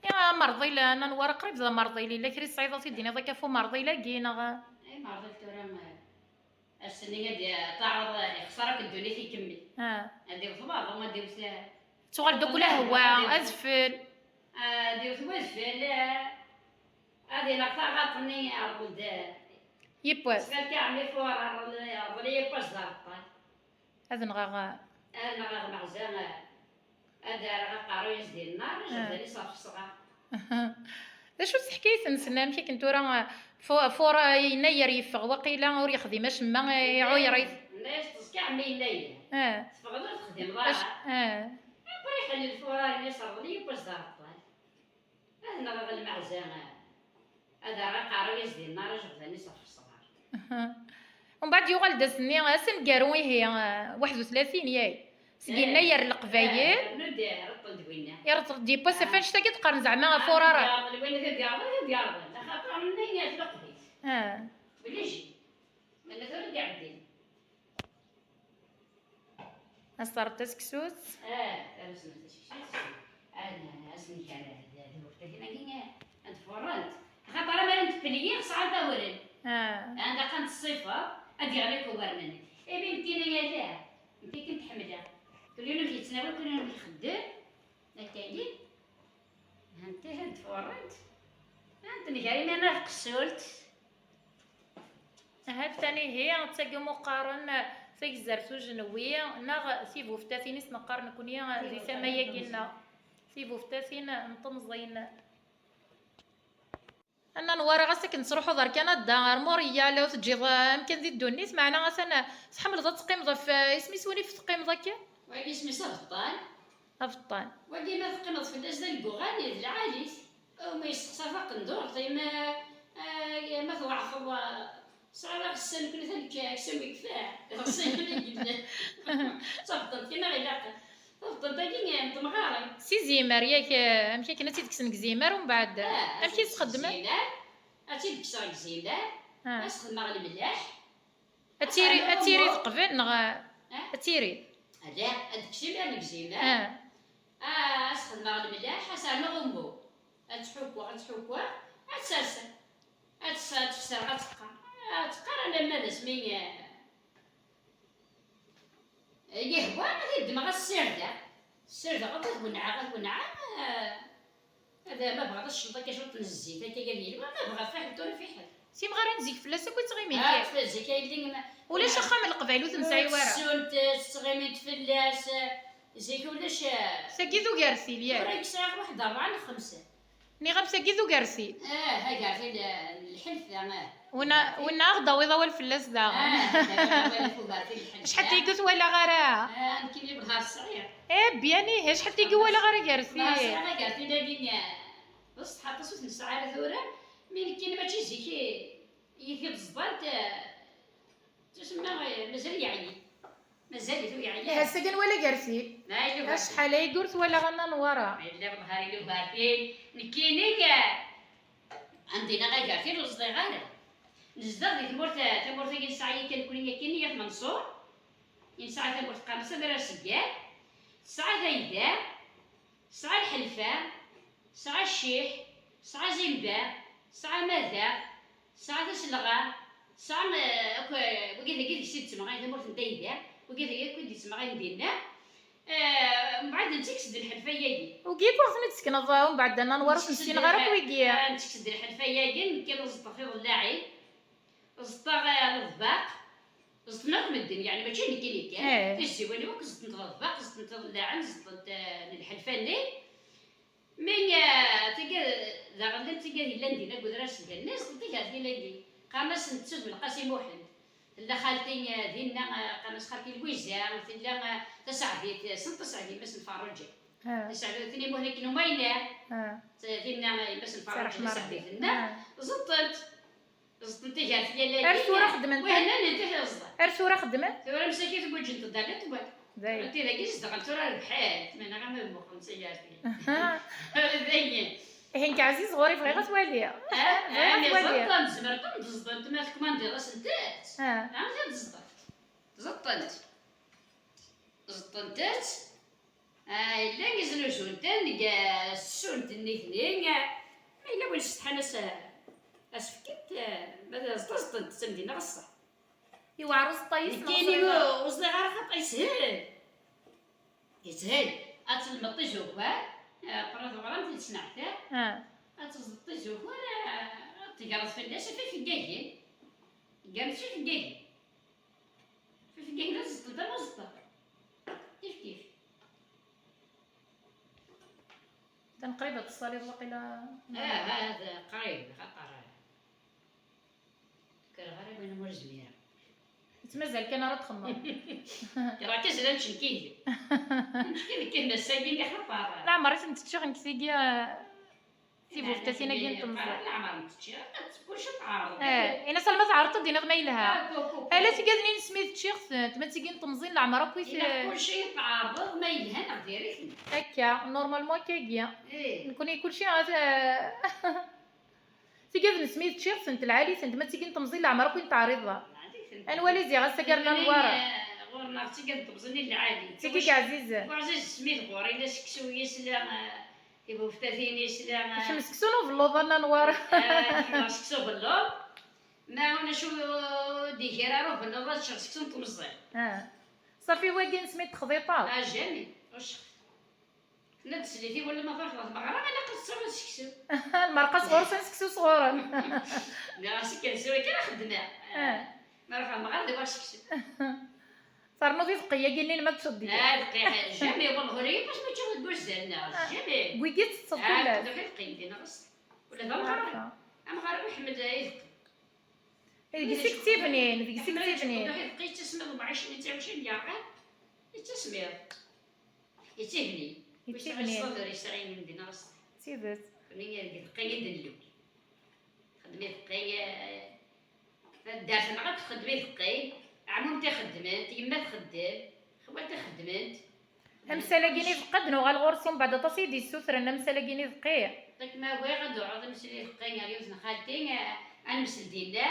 Ya amerḍil, a Nanwara, qrib d amerḍil, yella kra i tesɛiḍ ad t-id-tiniḍ akka ɣef umerḍil-agi, neɣ? Ay, amerḍil tura, ma ass-nni ad taɛreḍ, ixṣer akk ddunit ikemmel. Ah. Ad iwet waḍu, ad iwet. Tuɣal-d akk lehwa, adfel. Ad iwet wadfel, eh, ad ineɣ taɣaṭ-nni, rḍel-d, eh, Yiwwas. Ttxil-k a ɛemmi, fuṛar, yerḍel-iyi yiwwas d areṭṭal. Ad nɣeɣ. Ad nɣeɣ meɛza, ad rreɣ aqerruy-is di nnar, ijeɣdan-is ɣef ṣṣɣar. D acu-tt teḥkayt-nsen? Amek akken tura, fu-, fuṛ-, yennayer yeffeɣ waqila ur yexdim acemma, iɛuyer-it. Yenna-yas teẓka ɛemmi yennayer. Ah. Teffɣeḍ ur texdimeḍ ara. Ah. Après iḥellel fuṛar-nni, yerḍel-iyi yiwwas d areṭṭal. Ad nɣeɣ lmeɛza, ad rreɣ aqerruy-is di nnar, ijeɣdan-is ɣef ṣṣɣar. Umbeɛd yuɣal-d ass-nni, ass aneggaru ihi, waḥed u tlatin, yay. Seg yennayer n Leqbayel. Rnu-d, rṭel-d winna. Irṭel-d yiwwas ɣef annect-agi d-qqaren zeɛma ɣef urar. Yerḍel winna, ad yerḍel, ad yerḍel. Axaṭer nni at Leqbayel. Ah. Obligé. Mana tura d-iɛeddi. Ad s-terreḍ taseksut? Ah, tarusemt taseksut. Ad, ad s-nker d, d, d urtakin-agi ad fuṛent. Axaṭer amar n tpelyi sɛant awren. Ah. Anda kan tṣifa, ad d-yeɣli akk uwren-nni. Imi nekkini ala, nekkini kan tḥemmleɣ. Kul yiwen amek yettnawi, kul yiwen amek ixeddem. Akkagi. Hant ad d-fuṛent. Hant nger iman ɣef tqessult. Ahat tanihi d tagi umi qqaren tagzert ujenwi neɣ tibuftatin i s-neqqar nekni di tama-agi-nneɣ. Tibuftatin n temẓin. Anna Nwara, ɣas akken tettruḥuḍ ar Kanada, ar Montréal, ur teǧǧiḍ, eh, amkan di ddunit, meɛna atan, eh, tḥemmleḍ ad teqqimeḍ ɣef, eh, isem-is win i teqqimeḍ akken? Wagi isem-is abeṭṭan. Abeṭṭan. Wagi ma teqqimeḍ fell-as d alegguɣal, d lɛali-t. Uma yesteqsa taqendurt, ma, eh, ma tḍeɛfeḍ, eh, tesɛiḍ aɣessa nekni tanekka, aksum yekfa. Ɣessa yella yemla. D tabṭant kan i ɣ-ilaqen. Tabṭant-agi n temɣarin. Si Zimer, yak, eh, amek akken ad tt-id-kksen deg Zimer, umbeɛd, eh, amek i s-xeddmen? Ad tt-id-kkseɣ deg Zimer, ah, ad s-xedmeɣ lemlaḥ. Ad tiri, ad tiri teqbel, neɣ, ah, ad tiri? Ala, ad d-kkes imir deg Zimer. Ah. Ah, ad s-xedmeɣ lemlaḥ, ad s-rnuɣ ummu. Ad tt-ḥukkeɣ, ad tt-ḥukkeɣ, ad tt-serseɣ. Ad tt-, ad tt-fseɣ, ad teqqar. Ad teqqar alamma d asmi, eh, yehwa, ad ddmeɣ, ad ssirdeɣ. Ssirdeɣ, ad wenɛeɣ, ad wenɛeɣ, eh, ad, ma bɣiɣ ad cceḍ akka cwiṭ n zzit, akka ad yelwa, ma bɣiɣ fiḥel tura fiḥel. Timɣarin zik fell-as akk i ttɣimint. Ah, zik ay yelli ma ulac axxam n Leqbayel ur t-nesɛi ara. Ur tsunt, eh, ttɣimint fell-as, eh, zik ulac, eh, tagi d ugertil, yak. Tura i yesɛa waḥed rebɛa neɣ xemsa. Nniɣ-am tagi d ugertil. Ah, agertil, eh, n lḥelfa, ah. Winna, winna ad aɣ-d-tawiḍ awal fell-as daɣen. Ah, ad aɣ-d-tawiḍ awal f ugertil n lḥelfa. Acḥal tigi ur t-walaɣ ara. Ah, nekkini lebɣa sɛiɣ. Eh, bien, ih, acḥal tigi ur walaɣ ara agertil. Lebɣa sɛiɣ agertil-agi, eh, d ṣṣeḥ aṭas ur t-nesɛi ara tura, mi nekkini mačči zik i, i t-id-ẓḍant, eh, Tusemma, eh, mazal yeɛyi. Mazal-it ur yeɛyi. Ihi ass-agi nwala agertil. Acḥal ay ur twalaɣ Anna Nwara. Yella bḍher i ugertil. Nekkini, eh, anda neɣ agertil ur ẓḍiɣ ara. Nezdeɣ di tmurt, eh, tamurt-agi nesɛa yakan nekkni yakan i At Menṣur. Nesɛa tamurt Qamas, Amrar Seggar. Tesɛa Tayda. Tesɛa Lḥelfa, tesɛa Cciḥ, tesɛa Zimba, tesɛa Madaɣ, tesɛa Taselɣa, tesɛa, eh, akk, eh, wagi dagi deg-s i d-ttmeɣ tamurt n Tayda, wagi dagi akk i d-yettmeɣ dinna. Eh, mbeɛd nettekkes-d Lḥelfa-yagi. Wagi ur ten-id-tekneḍ, eh, umbeɛd Anna Nwara ur ten-ssineɣ ara akk wigi. Eh, nettekkes-d Lḥelfa-yagi, nekki neẓḍef iḍellaɛin. Ẓeṭṭeɣ, eh, leḍbaq, ẓeṭṭen akk medden, yeɛni mačči d nekkini kan. Eh. Tizziwin-iw akk ẓeṭṭent leḍbaq, ẓeṭṭent iḍellaɛen, ẓeṭṭent, eh, lḥelfa-nni. Mi, eh, tigad, daɣen llant tigad yellan dinna deg udrar seg allen, ẓeṭṭent igertil-agi. Qqaren-asent Sud Belqasi Muḥend. Tella xalti, eh, dinna, eh, qqaren-as xalti Lwiza, tella, eh, Taseɛdit, eh, sent Taseɛdit, mass n Ferruǧa. Ah. Taseɛdit n Imuhn akken umayna. Ah. Dinna, eh, mass n Ferruǧa, Taseɛdit-nneɣ. Ah. Ẓeṭṭent. Ẓeṭṭent igertil-agi. Ar tura xeddment. Wehnan n tihi ẓeṭṭen. Ar tura xeddment? Tura msakit guǧent-d ala tewwal. Dayen. Tidagi zedɣen tura rebḥent, meɛna ɣer ma muqel s igertil. Aha. Dayen. Ihi nekk ɛziz ɣur-i bɣiɣ ad t-waliɣ. Ah, bɣiɣ ad t-waliɣ. Ẓeṭṭent, tzemreḍ ad ẓeṭṭent, ma tkumandiḍ-asent-tt. Ah. Ah, ad ẓeṭṭent. Ẓeṭṭent. Ẓeṭṭent-tt. Ah, yella iznuzu-ten deg, ah, tsunt nitni, ah, ma yella win setḥan as-, as-fkent, ah, ma d, ẓeṭṭent, ẓeṭṭent-tt am dinna ɣas ṣṣeḥ. Yewɛer uẓeṭṭa-is neɣ nekkini ur ẓriɣ ara? Ur ẓriɣ ara xaṭi yeshel. Yeshel. Ad telmeḍ tizukar, ah, qrib ɣran-t-id s neɛtab. Ah. Ad teẓḍeḍ tizukar, ah, ad tegreḍ fell-as, af ifeggagen. Gar-nsen tifeggayin. Tifeggayin ad ẓeṭṭent ama ẓeṭṭent. Kif kif. Atan qrib ad tessaliḍ waqila. Ah, ah, qrib, xaṭer. Kkreɣ ara win ur zmireɣ. Yettmazal kan ara txemmeḍ. Kkreɣ kan zlan ččenkigi. Ččenkigi kan ass-agi, xaṭer. Leɛmer i tent-ččiɣ nekk tigi, ah, tibuftatin-agi n temẓi. Leɛmer n teččiɣ, kulci tɛerḍeḍ. Eh, ini-as alma tɛerḍeḍ ad d-tiniḍ ma yelha. Ah, ala tigad-nni n smi teččiɣ-tent, ma d tigi n temẓi n leɛmer akk i t-, kulci tɛerḍeḍ ma yelha neɣ diri-t. Akka, normalement akkagi. Eh. Nekkni kulci ad, tigad n smi teččiɣ-tent lɛali-tent, ma d tigi n temẓi n leɛmer akk i n-teɛriḍeḍ. Anwa la ziɣ ass-agi ar Nna Newwara. Ɣur-neɣ d tigad n temẓi n lɛali. Tigi i ɛzizen. Ɛziz smi d ɣur-i, la seksu yesla, eh, Tibuftatin yesla. Kemm seksu n ubelluḍ, a Nna Newwara. Eh, ḥemmleɣ seksu ubelluḍ. Ma ulac ur d-igar ara ubelluḍ, ad ččeɣ seksu n temẓi. Ah. Ṣafi wagi nesmi texḍiṭeḍ. Ah, jamais. Ur cceɣ. Tenna-d teslit i wala ma truḥeḍ ɣer tmeɣra, ilaq ad tesɛuḍ seksu. Lmerqa sɣur-sen, seksu sɣur-m. Nniɣ-as akka d tura kan xeddmeɣ. Ah. Ma ruḥeɣ ɣer tmeɣra, d-uɣeɣ seksu. Ternuḍ i tqeyya-agi-nni ma teččeḍ-d. Ah, dqiq, jamais, والله ula yiwwas ma ččeɣ deg wazal-nneɣ, jamais. Wigi tettetteḍ kullec. Ah, tedduḥ i tqeyya, neɣ s-, ula d amɣar. Amɣar ur iḥemmel idqi. Deg-s i yettibnin, deg-s i yettibnin. Tedduḥ i tqeyya, yettasmiḍ umɛic-nni, yettɛic yerɣan, yettasmiḍ. Yettibnin. Yettibnin. Ur yesɛi ṣṣadur, yesɛi imendi, neɣ s-. D tidet. Nekni deg tqeyya i d-nlul. Xedmet tqeyya. Taddart-nneɣ akk txeddem i teqqi. Ɛmumti xeddment, yemma txeddem, xewwalti xeddment. Amsal-agi n ibeqqi ad nuɣal ɣur-s umbeɛd aṭas i d-yessutren amsal-agi n ibeqqi. Yak ma bɣiɣ ad d-uɣeɣ amsal i ibeqqi ɣer yiwet n xalti, eh, ad nemsel dinna,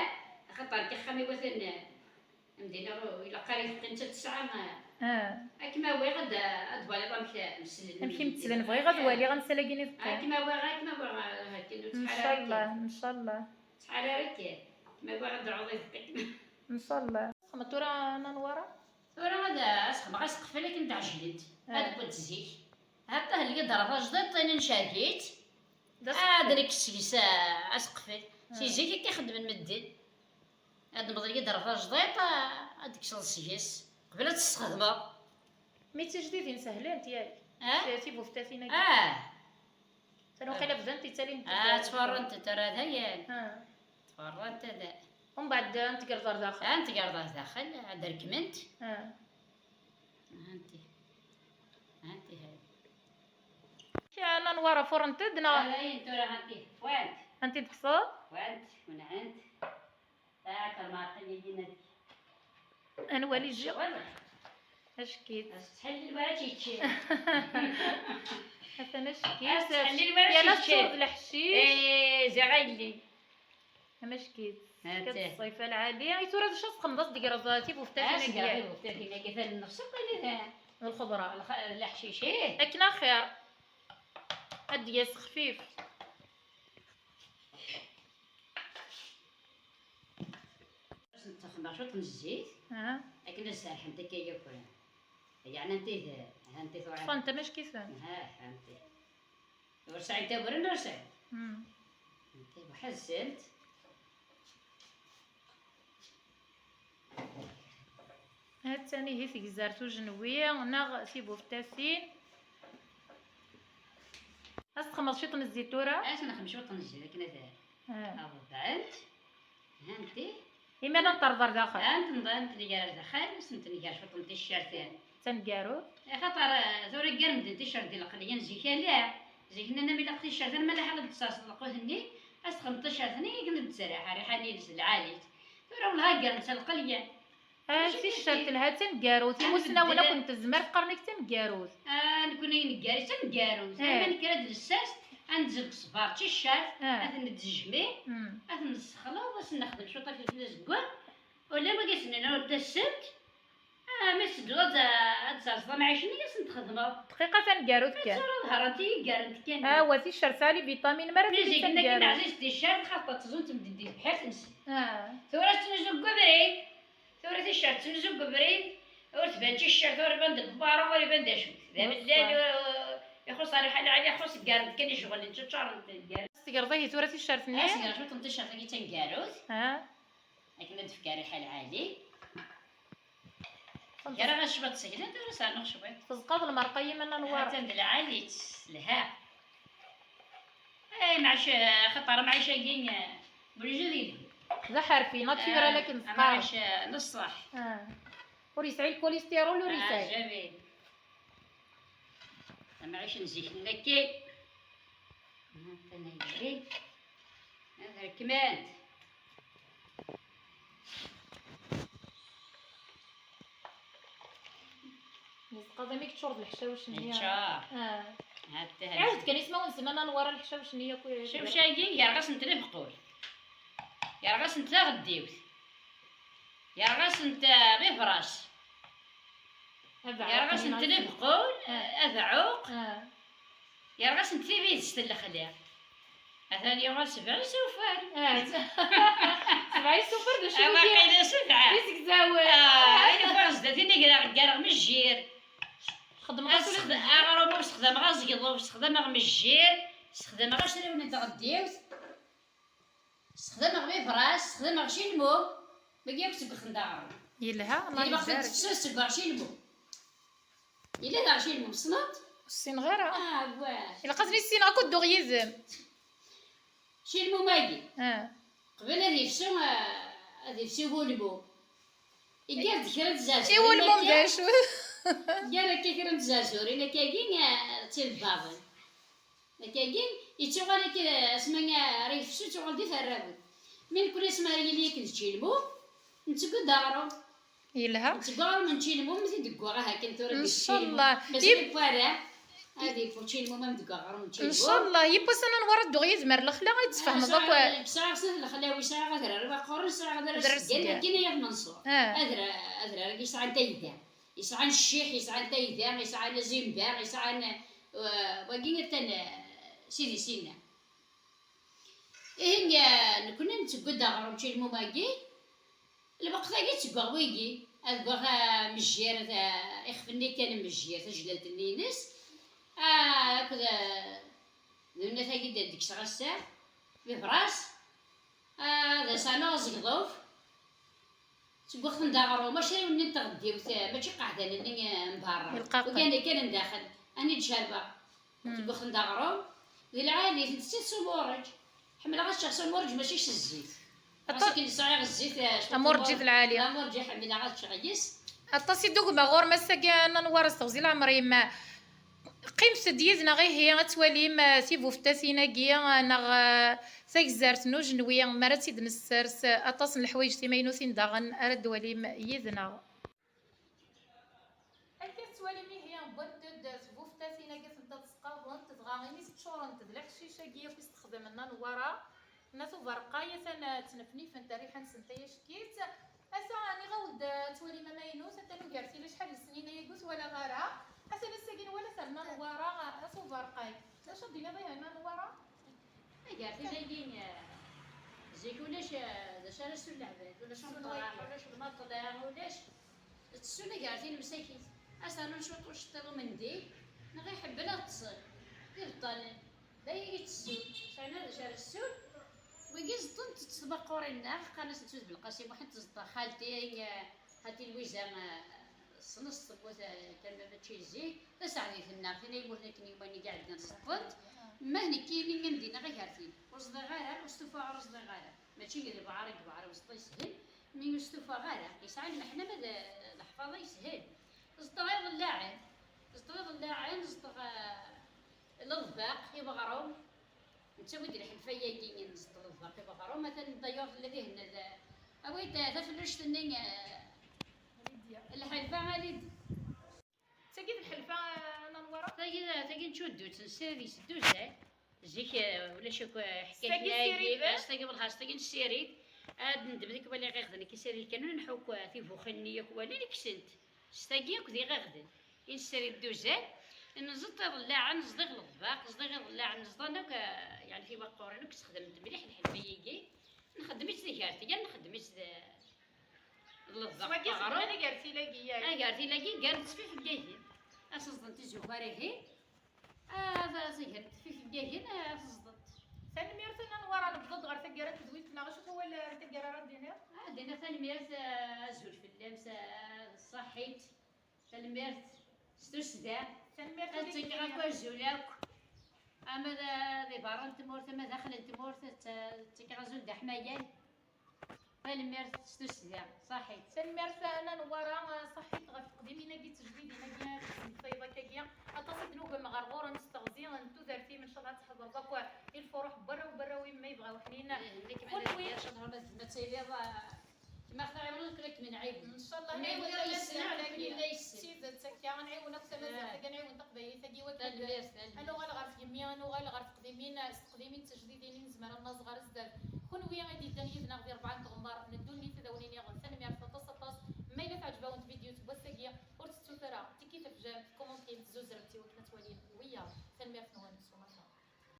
axaṭer deg axxam i watan, eh, amdina ur ilaq ara ibeqqi netta tesɛa, eh. Ah. Yak ma bɣiɣ ad, ad twaliḍ amek meslen. Amek i meslen, bɣiɣ ad waliɣ amsal-agi n ibeqqi. Yak ma bɣiɣ, yak ma bɣiɣ, eh, akken ur ttḥar ara. Ncallah, ncallah. Ttḥar ara kan. Ma bɣiɣ ad d-uɣeɣ ibeqqi. Ncallah. Txedmeḍ tura a Nna Newwara? Tura ad as-xedmeɣ aseqfel akken d-ɛejlent. Ah. Ad wwent zik. Hatta helli ad d-rreɣ tajdiṭ, tini ncehg-itt. D aseqfel. Ad nekkes seg-s, ah, aseqfel. Ah. Si zik akka i xeddmen medden. Ad d-mḍel ad d-rreɣ tajdiṭ, ah, ad d-tekkseḍ seg-s. Qbel ad tt-tesxedmeḍ. Mi d tijdidin sehlent, yak? Ah? Ti-, tibuftatin-agi. Ah. Tura waqila bdant yettalin. Ah, ttferrent tura dayen. Ah. Ttferrent da. Umbeɛd ad n-tegreḍ ar daxel. Ah, n-tegreḍ ar daxel, ad rekment. Ah. Anti. Anti hay. Kra n Newwara furrent-d neɣ? Ah, dayen tura anti, fwant. Anti d-tekkseḍ? Fwant, wenɛent. Taɛkar maɛqil yagi. Ad nwali ziɣ. Acekk-itt. As-ttḥellil wara tt-yeččan. Atan acekk-itt. As-ttḥellil wara tt-yeččan. Yerna teččur d leḥcic. Eh, ziɣ a yelli. Am acekk-itt. Atan. Tekkat ṣṣifa lɛali. I tura d acu ad txedmeḍ, ad d-tegreḍ tibuftatin-agi? Ad d-tegreḍ tibuftatin-agi, atan nnefs akk wali da. D lxeḍra. Lx-, leḥcic, ih. Akken axir. Ad d-yas xfif. Ad sen-ttxemmeɣ cwiṭ n zzit, aha, akken ad serḥent akka yakk. Yeɛni anti d, anti tura. Ṭṭfent amack-iten. Ha, anti. Ur sɛint abren, ur sɛint. Mm. Anti, weḥd-sent. Ha-tt-an ihi tegzert ujenwi neɣ tibuftatin. Ad s-txemmeḍ ciṭ n zzit tura? Ad s-nexmem ciṭ n zzit akken ad, ah, ɣeḍbent. Hanti. Imi ad n-terreḍ ar daxel. Ad n-, ad n-tnger ar daxel, ad s-n-tnger ciṭ n ticcert. Taneggarut? Axaṭer, eh, tura gar medden ticcert di leqleyya n zik ala. Zik nnan-am ilaq ticcert, arma laḥal ad d-tesserseḍ lqut-nni, ad s-txedmeḍ ticcert-nni, akken ad d-tserreḥ rriḥa-nni-ines d lɛali-tt. Tura wellah ad gren s leqleyya. Ah, ticcert telha d taneggarut. Imusnawen akk n tezmert qqaren-ak d taneggarut. Ah, nekkni neggar-itt d taneggarut. Eh. Arma nekker ad nessers, ad nzed deg ṣṣber d ticcert, eh, ad ten-id-tejmi, mm, ad ten-nessexleḍ, ad sen-nexdem cwiṭ afilfil azeggaɣ. Ula wagi s-nnan ur d-asent. Ah, mi s-tedduḍ ad, ad d-terseḍ amɛic-nni, ad sen-txedmeḍ. Dqiqa taneggarut kan. Ad tura ḍehrent-iyi, ggarent kan. Awa, ticcert tesɛa les vitamines, mi ara tili d taneggarut. Mi zik-nni akken ɛziz ticcert, xaṭer ttẓunt medden di tebḥirt-nsen. Ah. Tura tettnuzu deg ubrid. Tura ticcert tettnuzu deg ubrid, ur tban ticcert, ur iban deg beṛṛa, ur iban d acu. D amellal, ixuṣ rriḥa lɛali, ixuṣ ggarent kan icɣel, ččuṛent ggarent. Tegreḍ ihi tura ticcert-nni? Ad s-greɣ cwiṭ n ticcert-agi d taneggarut. Ha? Akken ad Tefka riḥa lɛali. Gar-aɣ cwiṭ seg-nni, tura sɛan-aɣ cwiṭ. Tezqaḍ lmerqa yemma n Anwar. Atan d lɛali-tt, lha. Ay, mɛac, xaṭer amɛic-agi, eh, wlij ad yelhu. D aḥerfi, naturel, ah, akken teqqar. Amɛic, eh, n ṣṣeḥ. Ah. Ur yesɛi lkulistiṛul, ur yesɛi. Ah, jamais. Amɛic n zik n lakkin. Atan aydi. Ad rekment. Nezqaḍ imi yeččur d leḥcawec-nni. Yeččur. Ah. Ɛawed kan ismawen-nsen, a Nanwara, leḥcawec-nni akk. Cewc-agi yerɣa-sent lebequl. Yerɣa-sent taɣeddiwt. Yerɣa-sent, ah, bibras. Yerɣa-sent lebequl, ah, abeɛɛuq. Ah. Yerɣa-sent tibidest n lexla. Atan yuɣal sebɛa isufar. Ah, sebɛa isufar d acu? Waqila sebɛa. Izegzawen. Ah, ayen ufar zdat-i, negra, ggareɣ mejjir. Xedmeɣ-as ula d aɣrum ur sexdameɣ azegḍuf, sexdameɣ mejjir, sexdameɣ asrawen n tɣeddiwt. Sexdameɣ bibras, sexdameɣ cilmu. Wagi akk seg uxen d aɣrum. Yelha, Allah yezzer. Di lweqt n tefsut seg uɣ cilmu. Yella daɣ cilmu, tessneḍ? Ur ssineɣ ara. Ah, wah. Ilaq ad ten-issineɣ akk ad dduɣ yid-m. Cilmu magi. Ah. Qbel ad yefsu, ah, ad yefsu bulmu. Igar-d kra n tzerzurin. I ulmum d acu? Igar akka kra n tzerzurin, akkagi, eh, d tilebbaḍin. Akkagi, yettuɣal akka, asma ara yefsu, yettuɣal d iferrawen. Mi nekkni asma ara yili akken d čilmu, netteddu-d aɣrum. Yelha. Netteddu aɣrum n čilmu, mi t-id-wwaɣ, aha, akken tura deg Ncallah. Mačči yewwa ara. Ad yewwa čilmu, ma deg aɣrum n čilmu. Ncallah, yiwwas ad nwara dduɣ yid-m ar lexla, ad tfehmeḍ akk. Sɛiɣ, sɛiɣ snat lexlawi, sɛiɣ adrar iwaqquren, sɛiɣ adrar sggan, akken ay at Menṣur. Ah. Adra-, adrar-agi yesɛan tayda. Yesɛan cciḥ, yesɛan tayda, yesɛan azimba, yesɛan, eh, wagi atan, eh, sidi sinna. Ihi, eh, nekkni nettewwi-d aɣrum čilmum-agi, lweqt-agi ttewwiɣ wigi, ad wwiɣ, eh, mejjir, eh, ixef-nni kan mejjir, tajlalt-nni ines, ah, akked, eh, d nnat-agi d-, deg-s ɣassa, bibras, ah, d asana azegḍuf. Seg waxten d aɣrum, mačči ayen n tɣeddiwt, mačči qeɛdan-nni n berra. Ilqaqen. Ugan kan n daxel, ani d-cerbeɣ. Seg waxten d aɣrum, di lɛali, tettett s umuṛeǧ. Ḥemmleɣ ad ččeɣ s umuṛeǧ, mačči s zzit. Aṭas. Ɣas akken sɛiɣ zzit, eh, amurǧi d lɛali. Amurǧi ḥemmleɣ ad ččeɣ yes. Aṭas i d-ugmeɣ ɣur-m ass-agi, a Nanwara, s teɣzi leɛmer-im. Qqimet-d yid-neɣ ihi ad twalim, eh, tibuftatin-agi, eh, neɣ, eh, tagezzart n ujenwi, mi ara tt-id-nessers, eh, aṭas n leḥwayeǧ timaynutin daɣen ara d-twalim yid-neɣ. Akka tettwalim ihi wwant-d tbuftatin-agi, atent-a ttqaḍent, dɣa imi ččurent d leḥcic-agi akk i s-texdem Nanwara n At Uberqay, atan, eh, ttnefnifent rriḥa-nsent ay acekkit. Ass-a, nniɣ-awen-d, eh, ad twalim amaynut, atan ugertil acḥal n snin ayagi ur t-walaɣ ara. Atan ass-agi nwala-t ar Nanwara, eh, At Uberqay. D acu ad d-tiniḍ ihi a Nanwara? Agertil-agi, eh, zik ulac, eh, d acu ara ssun leɛbad, ulac amḍar, ulac lmaṭla, ulac. Ttessun agertil msakit. Ad s-rnun cwiṭ uceṭṭiḍ umendi, neɣ iḥebben ad ṭṭsen. D ibeṭṭalen. D aya i ttessun. Sɛan d acu ara ssun. Wigi ẓeṭṭen-t s tbaqqurin-nneɣ, qqaren-as nettu d Belqasi Muḥend, tẓeṭṭ xalti, eh, xalti Lwiza, eh, ssneɣ-tt temmut, eh, kan ma mačči zik, taseɛdit-nneɣ, tin ay yemmuten akken yuman i iɛeddan ẓeṭṭen-t. Ma d nekkini am dinna agertil, ur ẓḍiɣ ara, ur stufaɣ ara, ur ẓḍiɣ ara. Mačči d lbeɛra i yebɛer uẓeṭṭa yeshel, mi ur stufaɣ ara. Yesɛa lmeḥna ma d, d leḥfaḍa yeshel. Ẓeṭṭeɣ iḍellaɛen, ẓeṭṭeɣ iḍellaɛen, ẓeṭṭeɣ, eh, leḍbaq, iweɣrum. Nettawi-d lḥelfa-agi, nẓeṭṭ leḍbaq, iweɣrum. Atan d'ailleurs tella dihin, eh, awi-d, eh, tafelluct-nni, eh, lḥelfa, a Lidi. Tagi d lḥelfa, a Nanwara? Tagi, tagi n tcuddut, nessirid deg dduzan. Zik, eh, ulac akk, eh, ḥkayt. Tagi n ssirid? S tagi, wellah, s tagi n ssirid. Ad neddem tikwal iɣiɣden, akk ssirid kan, ur nḥukk, eh, tibuxin-nni akk wali, nekksen-t. S tagi akk d iɣiɣden. I nessirid dduzan, nẓeṭṭ iḍellaɛen, nẓeḍ iɣ leḍbaq, nẓeḍ iɣ iḍellaɛen, nẓeḍan akk, eh, yeɛni tiwaqqurin, akk ssexdament mliḥ lḥelfa-agi. Nxeddem-itt d agertil, nxeddem-itt d, d leḍbaq. S wagi aɣrum. Xedmen agertil-agi, yak? Agertil-agi, gar ttfif n yagin. Ad teẓḍent tizukar-ihin. Ah, ad, ad tt-gren ttfif n yagin, ah, ad teẓḍent. Tanemmirt a Nanwara, newweḍ-d ɣer taggara n tedwilt-nneɣ. Acu n wawal, ah, n taggara ara d-tiniḍ? Ah, ad d-iniɣ tanemmirt. Tanemmirt, eh, azul fell-am, s-, ṣaḥit. Tanemmirt s tussda. Tanemmirt. Ad ttgeɣ akk azul akk. Ama d, di berra n tmurt, ama daxel n tmurt, ad tt-, ad ttgeɣ azul d aḥmayan. Tanemmirt s tussda, ṣaḥit. Tanemmirt a Nna Newwara, ṣaḥit ɣef teqdimin-agi d tejdidin-agi ara tesmektayeḍ akkagi. Aṭas i d-nugem ɣer ɣur-m s teɣzi n tudert-im, ncallah ad tḥeḍreḍ akk i lfuruḥ n warraw n warraw-im ma yebɣa uḥnin. Ih, nekk ma kunwi ad tiliḍ, ah, kemm a Xtaɣ Ɛimran, nekk ad kem-nɛiwen. Ncallah. Ma yella yessen, nekk yella yessen. D tidet akka, ad nɛiwen akk tamaziɣt-agi, ad nɛiwen taqbaylit-agi, wakken ad nuɣal ɣer tgemmi, ad nuɣal ɣer teqdimin, s teqdimin d tejdidin i nezmer ad naẓ ɣer